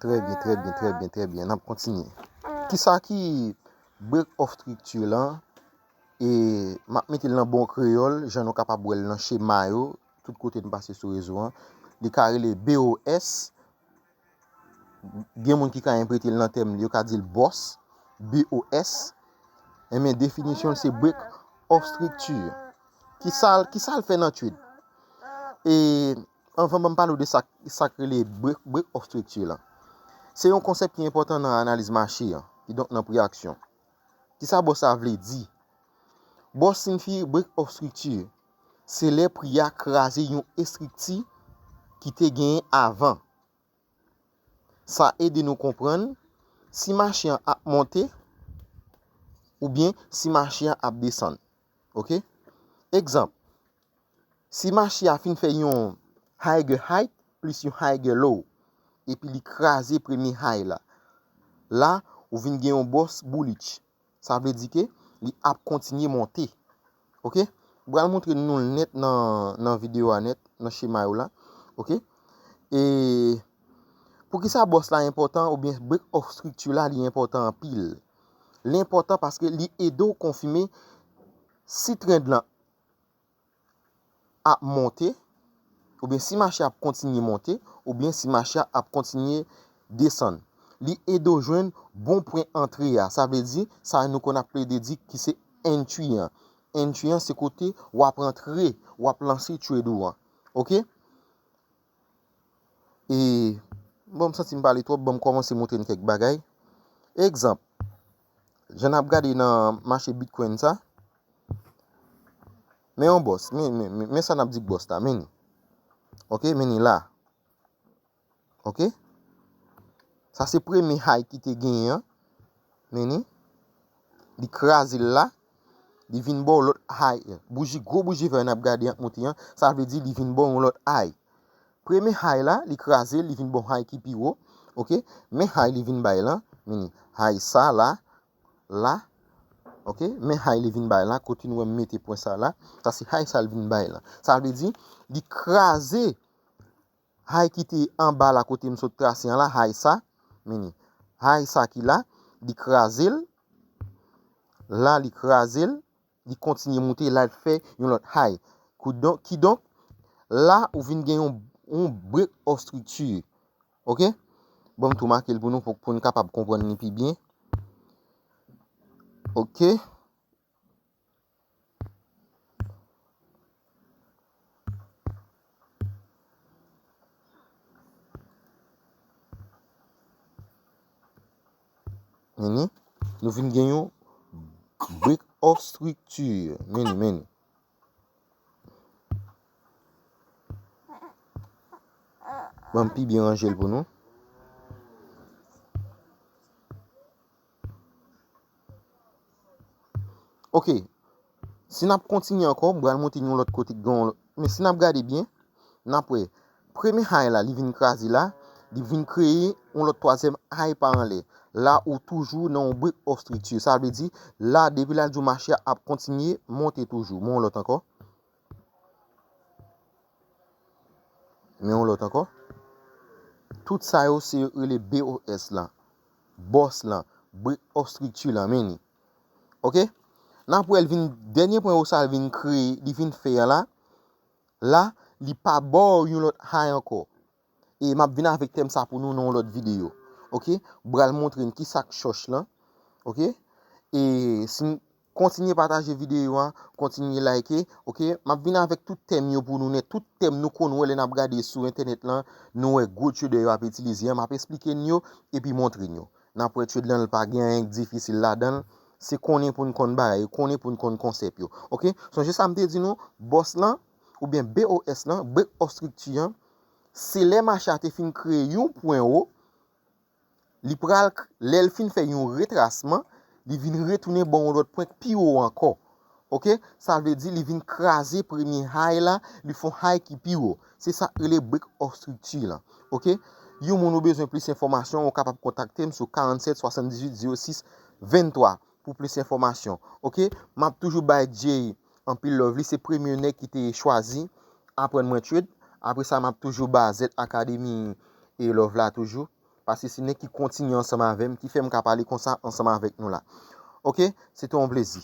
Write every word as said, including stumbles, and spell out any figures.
Trè byen, trè byen, trè byen, trè byen. N ap kontinye. Kisa ki break of structure lan? E m ap mete l nan bon kreyòl, jan nou kapab wè l nan chema yo, tout kote n pase sou rezo an. Li ka rele B O S. Gen moun ki ka enprete l nan tèm li, yo ka di l bòs, B O S. Enben, definisyon l se break of structure. Kisa l, kisa l fè nan trade? E anvan ban m pale w de sa, sa k rele break, break of structure lan. Se yon konsèp ki enpòtan nan analiz mache an, kidonk nan pri aksyon. Kisa bòs la vle di? Bòs siyifi break of structure. Se lè pri a kraze yon estrikti ki te genyen avan. Sa ede nou konprann si mache an ap monte oubyen si mache an ap desann. Oke? Egzanp, si mache a fin fè yon higher high plis yon higher low, epi li kraze premye high la, la, ou vin gen yon bòs bullish. Sa vle di ke li ap kontinye monte. Oke? M pral montre nou l nèt nan, nan videyo a nèt, nan chema yo la. Oke? E poukisa bòs la enpòtan oubyen break of structure la li enpòtan anpil? Li enpòtan paske li ede w konfime si trend lan ap monte, oubyen si mache ap kontinye monte, oubyen si mache ap kontinye desann. Li ede w jwenn bon pwen antre a. Sa vle di, sa nou konn ap plede di ki se entry an. Entry an se kote w ap antre, w ap lanse trade ou an. Oke? E, bon, m santi m pale twòp, ban m kòmanse montre n kèk bagay. Egzanp, jan n ap gade nan mache Bitcoin sa, men yon bòs, men, men, men, men sa n ap di k bòs la, men li. Oke, men li la. Oke? Sa se premye high ki te genyen an. Men li. Li kraze l la. Li vin ba w lòt high. Bouji, gwo bouji vè n ap gade an k monte an. Sa vle di li vin ba w yon lòt high. Premye high la, li kraze l, li vin ba w high ki pi wo. Oke? Men high li vin bay lan. Men li. High sa la. La. Oke? Men high li vin bay la. Kote nou wè m mete pwen sa la. Sa se high sa l vin bay lan. Sa vle di, li kraze high ki te anba la kote m sot trase an la, high sa, men li, high sa ki la, li kraze l, la li kraze l, li kontinye monte, la l fè yon lòt high. Kidonk, kidonk, la ou vin gen yon, yon break of structure. Oke? Bon, m tou make l pou nou, pou, pou n kapab konprann li pi byen. Oke? Men li, nou vin gen yon break of structure. Men li, men li. Ban m pi byen ranje l pou nou. Oke. Si n ap kontinye ankò, m pral montre n yon lòt kote k gen yon lòt. Men si n ap gade byen, n ap wè. Premye high la, li vin kraze la, li vin kreye yon lòt twazyèm high pa anlè. La ou toujou nan yon break of structure. Sa vle di, la, depi la, di w mache a ap kontinye monte toujou. Men yon lòt ankò. Men yon lòt ankò. Tout sa yo se rele B O S lan. Bòs lan. Break of structure lan. Men li. Oke? N ap wè l vin, dènye pwen wo sa l vin kreye, li vin fè a la. La, li pa ba w yon lòt high ankò. E m ap vin avèk tèm sa pou nou nan yon lòt videyo. Oke? M pral montre n ki sa k chòch lan. Oke? E si n kontinye pataje videyo a, kontinye like, oke? M ap vin avèk tout tèm yo pou nou nèt. Tout tèm nou konn wè lè n ap gade sou entènèt lan, nou wè gwo trader yo ap itilize an, m ap esplike n yo epi montre n yo. N ap wè trade lan, l pa gen anyen k difisil ladan l. Se konnen pou n konn bagay yo, konnen pou n konn konsèp yo. Oke? Sonje sa m te di nou, bòs lan, oubyen B O S lan, break of structure an, se lè mache a te fin kreye yon pwen wo, li pral, lè l fin fè yon retrasman, li vin retounen ba w yon lòt pwen k pi wo ankò. Oke? Sa vle di li vin kraze premye high la, li fè yon high ki pi wo. Se sa k rele break of structure lan. Oke? Yon moun ou bezwen plis enfòmasyon, ou kapab kontakte m sou karannset swasanndizuit zewo sis venntwa pou plis enfòmasyon. Oke? M ap toujou bay Jay anpil love. Li se premye nèg ki te chwazi aprann mwen trade. Apre sa, m ap toujou ba Z Academy e love la toujou. paske se nèg ki kontinye ansanm avè m, ki fè m ka pale konsa ansanm avèk nou la. Oke, se te yon plezi.